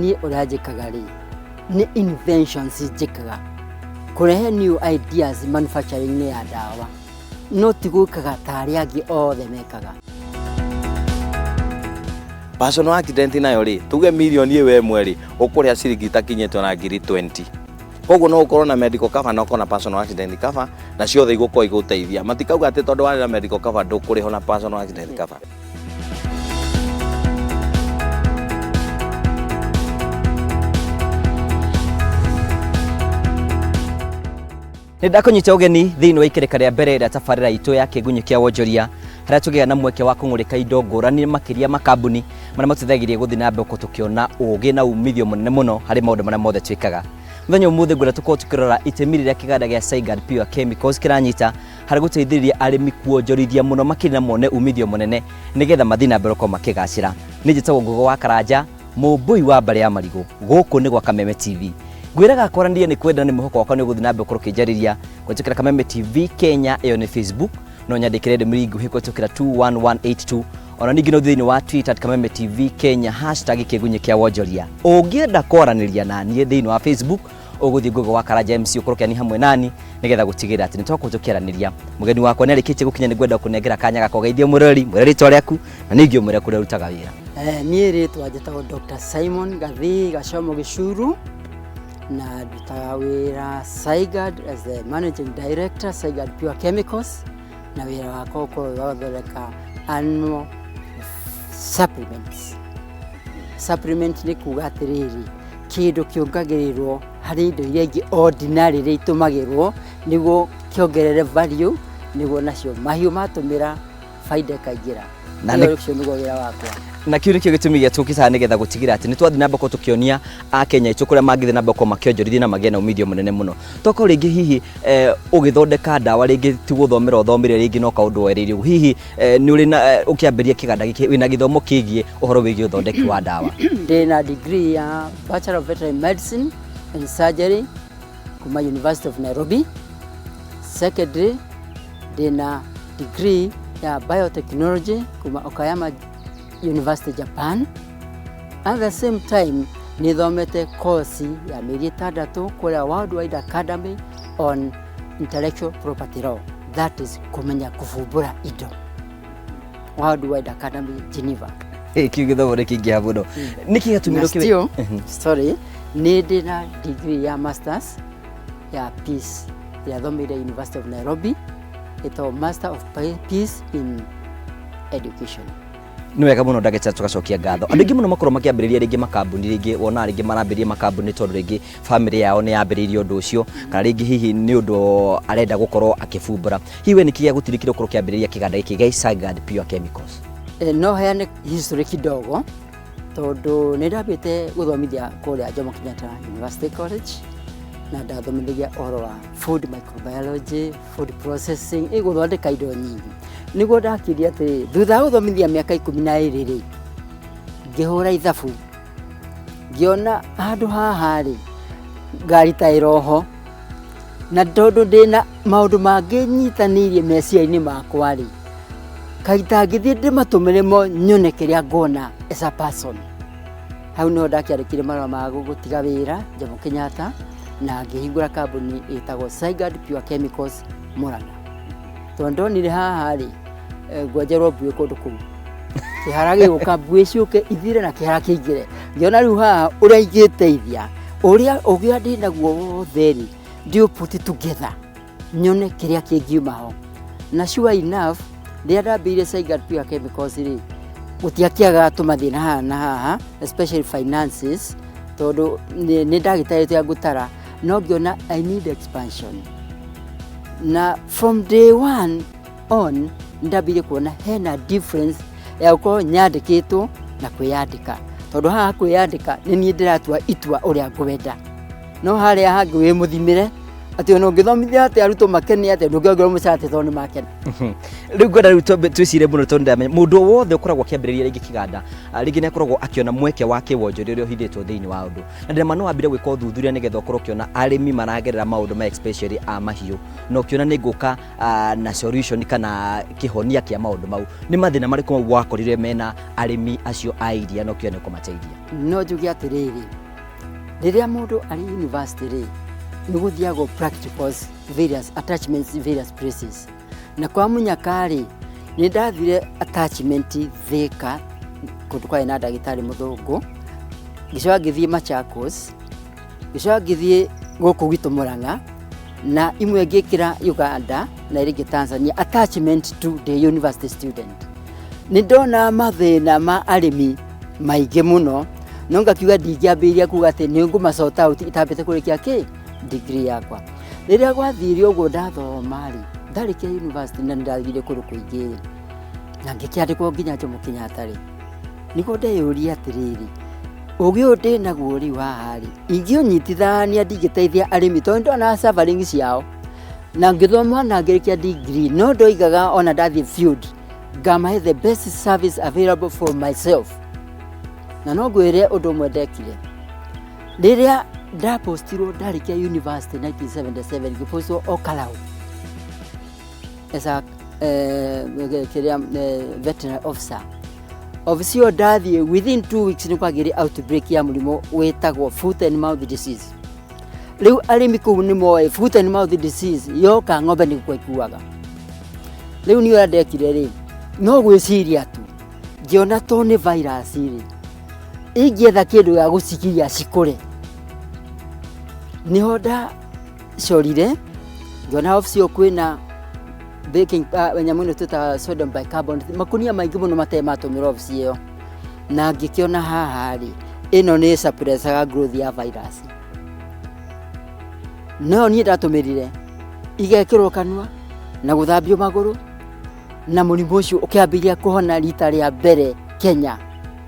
Niĩ ũrĩa njĩkaga rĩ, nĩ inventions njĩkaga, kũrehe new ideas manufacturing-inĩ ya ndawa, no ti gwĩkaga ta arĩa angĩ othe mekaga. Personal accident nayo rĩ, tuge mirioni ĩyo ĩmwe rĩ, ũkũrĩha ciringi itakinyĩte ona ngiri 20. Koguo no ũkorwo na medical cover na ũkorwo na personal accident cover na ciothe igũkorwo igũteithia. Matikauga atĩ tondũ warĩ na medical cover ndũkũrĩhwo na personal accident cover. Nĩ ndakũnyita ũgeni thĩinĩ wa ikereka rĩa mbere rĩa tabarĩra itũ ya kĩgunyũ kĩa wonjoria harĩa tũgĩaga na mweke wa kũng'ũrĩka indo ngũrani makĩria makambuni marĩa matũteithagĩrĩria gũthiĩ na mbere tũkĩona ũgĩ na umithio mũnene mũno harĩ maũndũ marĩa mothe twĩkaga. Mũthenya ũmũthĩ ngwenda tũkorwo tũkĩrora itemi rĩrĩa kĩganda gĩa Sigurd Pure Chemicals kĩranyita harĩ gũteithĩrĩria arĩmi kuonjorithia mũno makĩria na mone umithio mũnene nĩgetha mathiĩ na mbere gũkorwo makĩgacĩra. Niĩ njĩtagwo Ngũgĩ wa Karanja, mũmbũi wa mbarĩ ya marigũ. Gũkũ nĩ gwa Kameme TV. Ngwĩraga kwaranĩria nĩ kwenda nĩ mwĩhoko wakwa nĩ ũgũthiĩ na mbere gũkorwo ũkĩnjarĩria kũhĩtũkĩra Kameme TV Kenya, ĩyo nĩ Facebook, no nyandĩkĩre ndũmĩrĩri nguhĩ kũhĩtũkĩra 21182 ona ningĩ no thĩinĩ wa Twitter at Kameme TV Kenya hashtag kĩgunyĩ kĩa wonjoria. Ũngĩenda kwaranĩria na niĩ thĩinĩ wa Facebook ũgũthiĩ Ngũgĩ wa Karanja MC ũkorwo ũkĩania hamwe nani nĩgetha gũtigĩrĩra atĩ nĩtwakorwo tũkĩaranĩria. Mũgeni wakwa nĩarĩkĩtie gũkinya nĩngwenda kũnengera kanya gaka ũgeithie mũrori, mwĩre rĩtwa rĩaku na ningĩ ũmwĩre kũrĩa ũrutaga wĩra. Niĩ rĩtwa njĩtagwo Dr. Simon Gathii Gachomo Gĩcuru na ndutaga wĩra Sigurd as the managing director Sigurd Pure Chemicals, na wĩra wakwa ũkoragwo wa gũthondeka animal supplements. Supplement nĩ kuga atĩrĩrĩ, kĩndũ kĩongagĩrĩrwo harĩ indo iria ingĩ ordinary iria itũmagĩrwo nĩguo kĩongerere value, nĩguo nacio mahiũ matũmĩra baida ĩkaingĩra. Na nĩ- Ũcio nĩguo wĩra wakwa. Na kĩu nĩkĩo gĩtũmi gĩa tũkĩte nĩgetha gũtigĩrĩra atĩ nĩ twathiĩ na mbere gũkorwo tũkĩonia akenya aitũ kũrĩa mangĩthiĩ na mbere gũkorwo makĩonjorithia na magĩe na umithio mũnene mũno. Tokorwo rĩngĩ hihi ũgĩthondeka ndawa rĩngĩ ti gũthomera ũthomire rĩngĩ no kaũndũ wereire ũguo, hihi nĩ ũrĩ na ũkĩambĩrĩria kĩganda gĩkĩ wĩna gĩthomo kĩgiĩ ũhoro wĩgiĩ ũthondeki wa ndawa? Ndĩna degree ya Bachelor of Veterinary Medicine and Surgery kuma University of Nairobi. Secondly, ndĩna degree ya Biotechnology kuma Okayama University Japan. At the same time, nĩ thomete course ya mĩeri 6 kũrĩa World Wide Academy on Intellectual Property Law. That is kũmenya kũbumbũra indo. World Wide Academy Geneva. Kĩu gĩthomo nĩ kĩingĩha mũno. Nĩkĩ gĩatũmire Na ũkĩwe- still, sorry, nĩ ndĩ na degree ya masters ya peace ĩrĩa thomeire University of Nairobi, ĩtagwo Master of Peace in Education. Nĩ wega mũno ndagĩtarĩ, tũgacokia ngatho. Andũ aingĩ mũno makorwo makĩambĩrĩria rĩngĩ makambuni, rĩngĩ wonaga rĩngĩ marambĩrĩria makambuni tondũ rĩngĩ bamĩrĩ yao nĩ yambĩrĩirie ũndũ ũcio, kana rĩngĩ hihi nĩ ũndũ arenda gũkorwo akĩbumbũra. Hihi we nĩkĩ gĩagũtindĩkire ũkorwo ũkĩambĩrĩria kĩganda gĩkĩ gĩa Sigurd Pure Chemicals? No heane history kidogo tondũ nĩ ndambĩte gũthomithia kũrĩa Jomo Kenyatta University College, na ndathomithagia ũhoro wa food microbiology, food processing, ĩgũthondeka indo nyingĩ. Nĩguo ndakirie atĩrĩ, thutha wa gũthomithia mĩaka 12 rĩ, ngĩhũra ithabu, ngĩona handũ haha rĩ, ngari ta ĩroho, na tondũ ndĩna maũndũ mangĩ nyitanĩirie meciria-inĩ makwa rĩ, kaita ngĩthiĩ ndĩmatũmĩre mo nyone kĩrĩa nguona as a person. Hau nĩho ndakĩandĩkire marũa ma gũtiga wĩra Jomo Kenyatta na ngĩhingũra kambuni ĩtagwo Sigurd Pure Chemicals Murang'a. Tondũ ndonire haha rĩ, ngwenjerwo mbuĩ kũndũ kũu, kĩhara gĩgũka mbuĩ ciũke ithire na kĩhara kĩingĩre. Ngĩona rĩu haha ũrĩa ingĩteithia ũrĩa ũrĩa ndĩ naguo wothe rĩ, ndĩ put it together nyone kĩrĩa kĩngiuma ho. Na sure enough, rĩrĩa ndambĩrĩirie Sigurd Pure Chemicals rĩ, gũtiakĩagaga tũmathĩna haha na haha, especially finances, tondũ nĩ ndagĩtarĩte ngũtara, no ngĩona I need expansion. Na from day one on nĩndambĩrĩirie kuona hena difference ya gũkorwo nyandĩkĩtwo na kwĩyandĩka, tondũ haha kwĩyandĩka nĩ niĩ ndĩratua itua ũrĩa ngwenda, no harĩa hangĩ wĩ mũthimĩre atĩ ona ũngĩthomithia atĩ arutwo makene atĩa, ndũngĩongererwo mũcara atĩ tondũ nĩ makena. Rĩu ngwenda rĩu twĩcire mũno tondũ ndĩramenya mũndũ o wothe ũkoragwo akĩambĩrĩria rĩngĩ kĩganda, rĩngĩ nĩ akoragwo akĩona mweke wa kĩwonjoria ũrĩa ũhithĩtwo thĩinĩ wa ũndũ, na ndĩrama no wambire gwĩka ũthuthuria nĩgetha ũkorwo ũkĩona arĩmi maragerera maũndũ maya especially a mahiũ, na ũkĩona nĩ ngũka na solution kana kĩhonia kĩa maũndũ mau. Nĩ mathĩna marĩkũ mau wakorire mena arĩmi acio a iria na ũkĩona nĩ ũkũmateithia? No njuge atĩrĩrĩ, Rĩrĩa mũndũ arĩ university rĩ, nĩ gũthiagwo practicals, various attachments, various places. Na kwa mũnyaka rĩ, nĩ ndathire attachment Thika, kũndũ kwarĩ na ndagĩtarĩ mũthũngũ, ngĩcoka ngĩthiĩ Machakos, ngĩcoka ngĩthiĩ gũkũ gwitũ Murang'a, na imwe ngĩkĩra Uganda na ĩrĩa ĩngĩ Tanzania, attachment to the university student. Nĩ ndona mathĩna ma arĩmi maingĩ mũno, no ngakiuga ndingĩambĩrĩria kuga atĩ nĩ ngũma sort out itambĩte kũrĩkia kĩ degree yakwa. Rĩrĩa gwathire ũguo ndathoma rĩ, ndarĩkia university na nĩ ndathire kũndũ kũingĩ rĩ, na ngĩkĩandĩkwo nginya Jomo Kenyatta rĩ, nĩguo ndeyũria atĩrĩrĩ, ũgĩ ũyũ ndĩnaguo rĩu haha rĩ, ingĩũnyitithania ndingĩteithia arĩmi tondũ nĩndonaga suffering ciao. Na ngĩthoma na ngĩrĩkia degree, no ndoigaga ona ndathiĩ field ngamahe the best service available for myself. Na no ngwĩre ũndũ ũmwe ndekire. Rĩrĩa ndapostirwo ndarĩkia university 1977, ngĩpostwo o Karau as a kĩrĩa veterinary officer. Obici ĩyo ndathiĩ within 2 weeks nĩ kwagĩire outbreak ya mũrimũ wĩtagwo foot and mouth disease. Rĩu arĩmi kũu nĩ moĩ foot and mouth disease yoka ng'ombe nĩ gũkua ikuaga. Rĩu niĩ ũrĩa ndekire rĩ, no gwĩciria tu, ngĩona to nĩ virus rĩ, ingĩetha kĩndũ gĩa gũcigiria cikũre. Nĩho ndacorire, ngĩona obici ĩyo kwĩna baking nyamũ ĩno twĩtaga sodium bicarbonate, makunia maingĩ mũno matarĩ matũmĩrwo obici ĩyo. Na ngĩkĩona haha rĩ, ĩno nĩ suppressaga growth ya virus. No niĩ ndatũmĩrire igekĩrwo kanua na gũthambio magũrũ, na mũrimũ ũcio ũkĩambĩrĩria kũhona rita rĩa mbere Kenya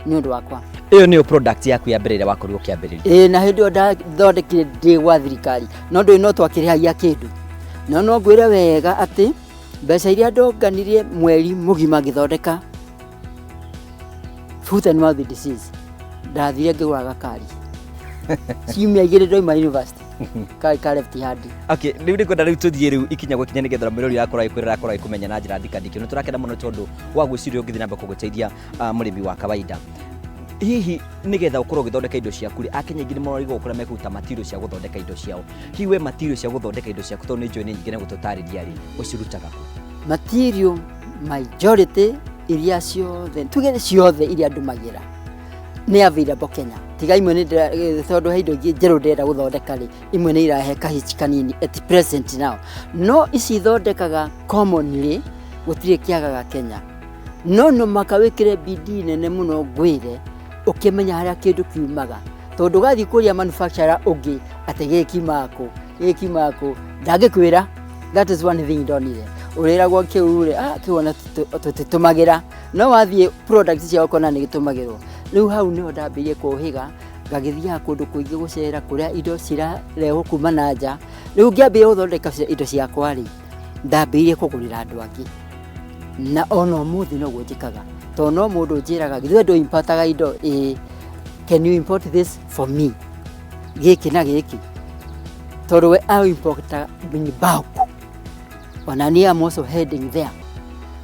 nĩ ũndũ wakwa. Ĩyo nĩyo product yaku ya mbere ĩrĩa wakorirwo ũkĩambĩrĩria? Ĩĩ, na hĩndĩ ĩyo ndathondekire ndĩ gwa thirikari, no ndũĩ no twakĩrĩhagia kĩndũ. No no ngwĩre wega atĩ mbeca iria ndonganirie mweri mũgima ngĩthondeka foot and mouth disease, ndathire ngĩgũra gakari ciumia 2 ndoima university, kari ka left hand. Okay, rĩu nĩ ngwenda rĩu tũthiĩ rĩu ikinya gwa ikinya nĩgetha mwĩrori akorwo agĩkwĩrora, akorwo agĩkũmenya na njĩra ndikandikio. Nĩ tũrakena mũno tondũ wa gwĩciria ũngĩthiĩ na mbere gũgũteithia mũrĩmi wa kawaida. Hihi nĩgetha ũkorwo ũgĩthondeka indo ciaku rĩ, Akenya aingĩ nĩ marigagwo kũrĩa mekũruta material cia gũthondeka indo ciao. Hihi we material cia gũthondeka indo ciaku, tondũ nĩ njũĩ nĩ nyingĩ na gũtũtarĩria rĩ, ũcirutaga kũ? Material majority iria ciothe, tuge ciothe iria ndũmagĩra nĩ available Kenya, tiga imwe nĩ tondũ he indo ingĩ njerũ ndĩrenda gũthondeka rĩ, imwe nĩ irahe kahichi kanini at present now. No ici thondekaga commonly, gũtirĩ kĩagaga Kenya, no no maka wĩkĩre bidii nene mũno ngwĩre ũkĩmenya harĩa kĩndũ kiumaga, tondũ ũgathiĩ kũrĩa manufacturer ũngĩ atĩ gĩkĩ kiumaga kũ, gĩkĩ kiumaga kũ, ndangĩkwĩra. That is one thing ndonire. Ũrĩragwo kĩu rĩ, ah, kĩu ona tũtitũmagĩra, no wathiĩ product ciao ũkona nĩ gĩtũmagĩrwo. Rĩu hau nĩho ndambĩrĩirie kũhĩga, ngagĩthiaga kũndũ kũingĩ gũcera kũrĩa indo cirarehwo kuma na nja. Rĩu ngĩambĩrĩria gũthondeka indo ciakwa rĩ, ndambĩrĩirie kũgũrĩra andũ angĩ, na ona ũmũthĩ noguo njĩkaga, tondũ no mũndũ njĩraga, "Githĩ we ndũ-importaga indo? Ĩĩ, can you import this for me, gĩkĩ na gĩkĩ?" Tondũ we a-importa in bulk, ona niĩ am also heading there.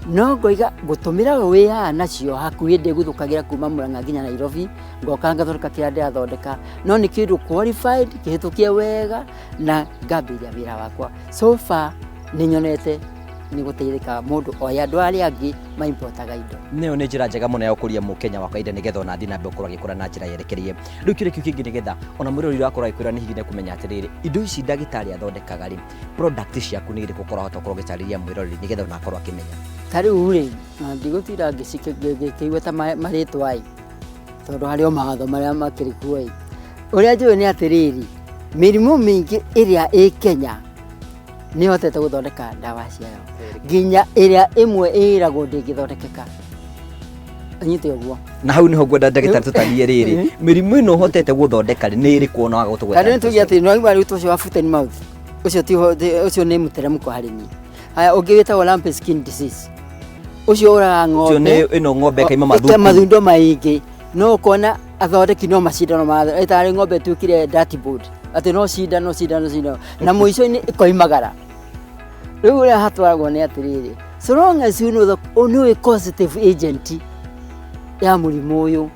No ngoiga ngũtũmĩra we wĩ haha nacio hakuhĩ, ndĩguthũkagĩra kuma Murang'a nginya Nairobi, ngoka ngathondeka kĩrĩa ndĩrathondeka, no nĩ kĩndũ qualified, kĩhĩtũkie wega, na ngambĩrĩria wĩra wakwa. So far nĩ nyonete nĩ gũteithĩka mũndũ oya andũ arĩa angĩ maimportaga indo. Nĩyo nĩ njĩra njega mũno ya gũkũria mũkenya wa kawaida nĩgetha ona athiĩ na mbere gũkorwo agĩkũra na njĩra yerekereirie. Rĩu kĩũria kĩu kĩngĩ, nĩgetha ona mwĩrori ũrakorwo agĩkwĩra, nĩ hihi nĩ kũmenya atĩrĩrĩ, indo ici ndagĩtarĩ athondekaga rĩ, product ciaku nĩ irĩkũ ũkorwo ũkorwo ũgĩtarĩria mwĩroreri nĩgetha ona akorwo akĩmenya? Ta rĩu rĩ, na ndigũtinda ngĩkĩigua ta marĩtwa ĩ, tondũ harĩ o mawatho marĩa makĩrĩ kuo ĩ. Ũrĩa njũĩ nĩ atĩrĩrĩ, mĩrimũ mĩingĩ ĩrĩa ĩ Kenya nĩ hotete gũthondeka ndawa ciayo, nginya ĩrĩa ĩmwe ĩragwo ndĩngĩthondekeka, anyite ũguo. Na hau niho ngwenda ndagĩtarĩ tũtarie rĩrĩ, mĩrimũ ĩno ũhotete gũthondeka rĩ, nĩ ĩrĩkũ ona waga gũtũgweta? Kana nĩ tuge atĩ no rĩu ũcio wa foot and mouth, ũcio ti ũcio nĩ mũteremko harĩ niĩ. Haya, ũngĩ wĩtagwo lumpy skin disease, ũcio ũraga ũcio ng'ombe. Nĩ ĩno ng'ombe ĩkaima Ĩka mathuku. Mathundo maingĩ, no ũkona athondeki no macindano ĩtarĩ ng'ombe ĩtuĩkire dartboard, atĩ no cindano cindano cindano na mũico-inĩ ĩkoimagara. Rĩu ũrĩa hatwaragwo nĩ atĩrĩrĩ, so long as you know the nĩũĩ causative agent ya mũrimũ ũyũ,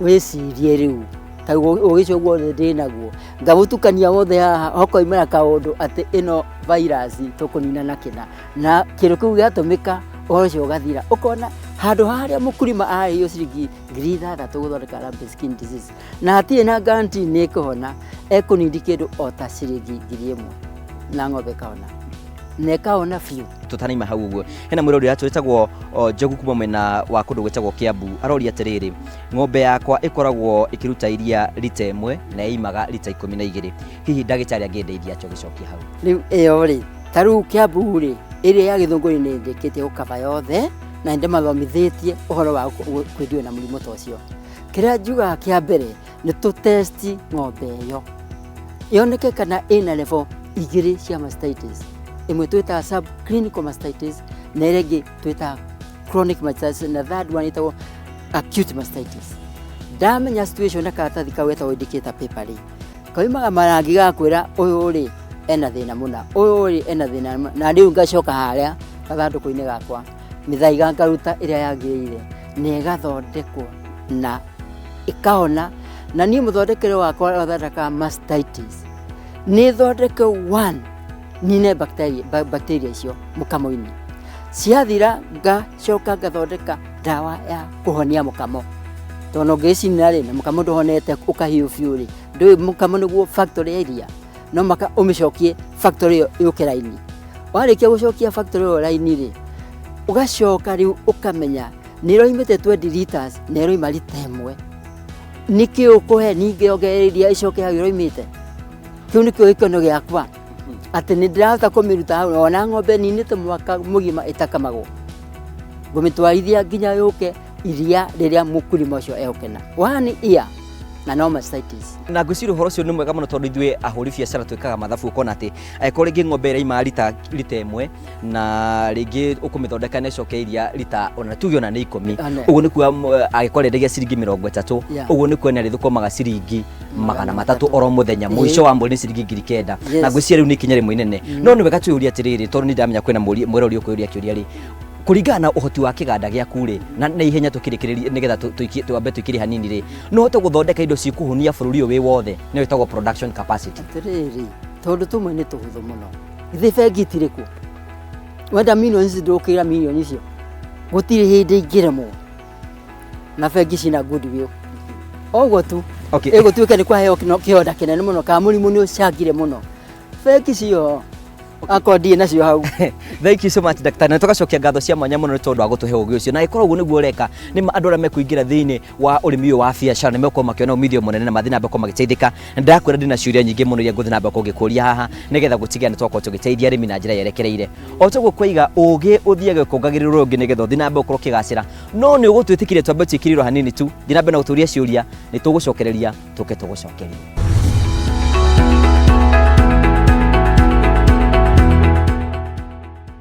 wĩcirie rĩu. Ta ũgĩ ũcio guothe ndĩnaguo ngagũtukania wothe haha, hokoimĩra kaũndũ atĩ ĩno virus tũkũnina na kĩna, na kĩndũ kĩu gĩatũmĩka ũhoro ũcio ũgathira. Ũkona handũ harĩa mũkulima arĩhio ciringi 6,000 gũthondeka lumpy skin disease na hatirĩ na guarantee nĩ ĩkũhona, ekũnindi kĩndũ o ta ciringi 1,000 na ng'ombe ĩkahona, na ĩkahona biũ. Tũtanaima hau ũguo, hena mwĩrori witũ wĩtagwo Njogu kuma mwena wa kũndũ gwĩtagwo Kiambu, aroria atĩrĩrĩ, ng'ombe yakwa ĩkoragwo ĩkĩruta iria rita 1 na ĩimaga rita 12, hihi ndagĩtarĩ angĩndeithia atĩa ũgĩcokia hau? Rĩu ĩyo rĩ, ta rĩu Kiambu rĩ, ĩrĩa ya gĩthũngũri nĩ ndĩkĩtie gũkaba yothe na nĩ ndĩmathomithĩtie ũhoro wa kwĩndio na mũrimũ ta ũcio. Kĩrĩa njugaga kĩa mbere nĩ tũ test ng'ombe ĩyo yoneke kana ĩna level 2 cia mastitis. Ĩmwe twĩtaga subclinical mastitis na ĩrĩa ĩngĩ twĩtaga chronic mastitis, na third one ĩtagwo acute mastitis. Ndamenya situation na karatathi kau getagwo indicator paper rĩ, kaumaga marangi gakwĩra ũyũ rĩ ena thĩna mũna, ũyũ rĩ ena thĩna mũna, na rĩu ngacoka harĩa gathandũkũ-inĩ gakwa mĩthaiga ngaruta ĩrĩa yagĩrĩire na ĩgathondekwo na ĩkahona. Na niĩ mũthondekere wakwa ũrĩa ũthondekaga mastitis nĩ thondeke one nine bacteria icio mũkamo-inĩ, ciathira ngacoka ngathondeka ndawa ya kũhonia mũkamo, tondũ ũngĩcinĩra rĩ na mũkamo ndũhonete ũkahiũ biũ rĩ, ndũĩ mũkamo nĩguo factory ya iria, no maka ũmĩcokie factory ĩyo yũke raini. Warĩkia gũcokia factory ĩyo raini rĩ, ũgacoka rĩu ũkamenya nĩ ĩroimĩte 20 liters na ĩroima rita 1, nĩkĩ ũkũhe ningĩ ongerera iria ĩcoke hau ĩroimĩte. Kĩu nĩkĩo gĩkeno gĩakwa atĩ nĩ ndĩrahota kũmĩruta hau, ona ng'ombe ninĩte mwaka mũgima ĩtakamagwo, ngũmĩtwarithia nginya yũke iria rĩrĩa mũkulima ũcio egũkena 1 year na no mastitis. Na ngwĩciria ũhoro ũcio nĩ mwega mũno, tondũ ithuĩ ahũri biacara twĩkaga mathabu, ũkona atĩ angĩkorwo rĩngĩ ng'ombe ĩraima rita 1 na rĩngĩ ũkũmĩthondeka na ĩcoke iria rita ona tuge ona nĩ 10, ũguo nĩ kuga angĩkorwo arendagia ciringi 30, ũguo nĩ kuona arĩthũkũmaga ciringi 300 oro mũthenya, mũico wa mweri nĩ ciringi 9,000. Na ngwĩciria rĩu nĩ ikinya rĩmwe inene. No nĩ wega twĩyũrie atĩrĩrĩ, tondũ nĩ ndamenya kwĩna mwĩrori ũkwĩyũria kĩũria rĩ, kũringana na ũhoti wa kĩganda gĩaku rĩ, na ihenya tũkĩrĩkĩrĩrie nĩgetha twambe tũikĩrie hanini rĩ, no ũhote gũthondeka indo cikũhũnia bũrũri ũyũ wĩ wothe, nĩyo ĩtagwo production capacity? Atĩrĩrĩ, tondũ tũmwe nĩ tũhũthũ mũno, githĩ bengi itirĩ kuo? Wenda milioni ici ndũkĩra milioni icio, gũtirĩ hĩndĩ ingĩremwo, na bengi cina goodwill oguo tu. Ĩgũtuĩka nĩ kwaheo kĩonda kĩnene mũno kana mũrimũ nĩ ũcangire mũno, bengi cio akorwo ndirĩ nacio hau. Thank you so much, Dr. Na tũgacokia ngatho cia mwanya mũno nĩ tondũ wa gũtũhe ũgĩ ũcio, na ĩkorwo ũguo nĩguo ũreka nĩ andũ arĩa mekũingĩra thĩinĩ wa ũrĩmi ũyũ wa biacara nĩ megũkorwo makĩona umithio mũnene na mathiĩ na mbere gũkorwo magĩteithĩka. Na ndakwĩra ndĩna ciũria nyingĩ mũno iria ngũthiĩ na mbere gũkorwo ngĩkũria haha nĩgetha gũtigĩrĩra nĩ twakorwo tũgĩteithia arĩmi na njĩra yerekereire. O toguo kwaiga, ũgĩ ũthiage ũkĩongagĩrĩrwo ũngĩ nĩgetha ũthiĩ na mbere gũkorwo ũkĩgacĩra, no nĩ ũgũtwĩtĩkĩria twambe twĩkĩrĩrwo hanini tu, thiĩ na mbere na gũtũria ciũria, nĩ tũgũcokereria tũke tũgũcokerie.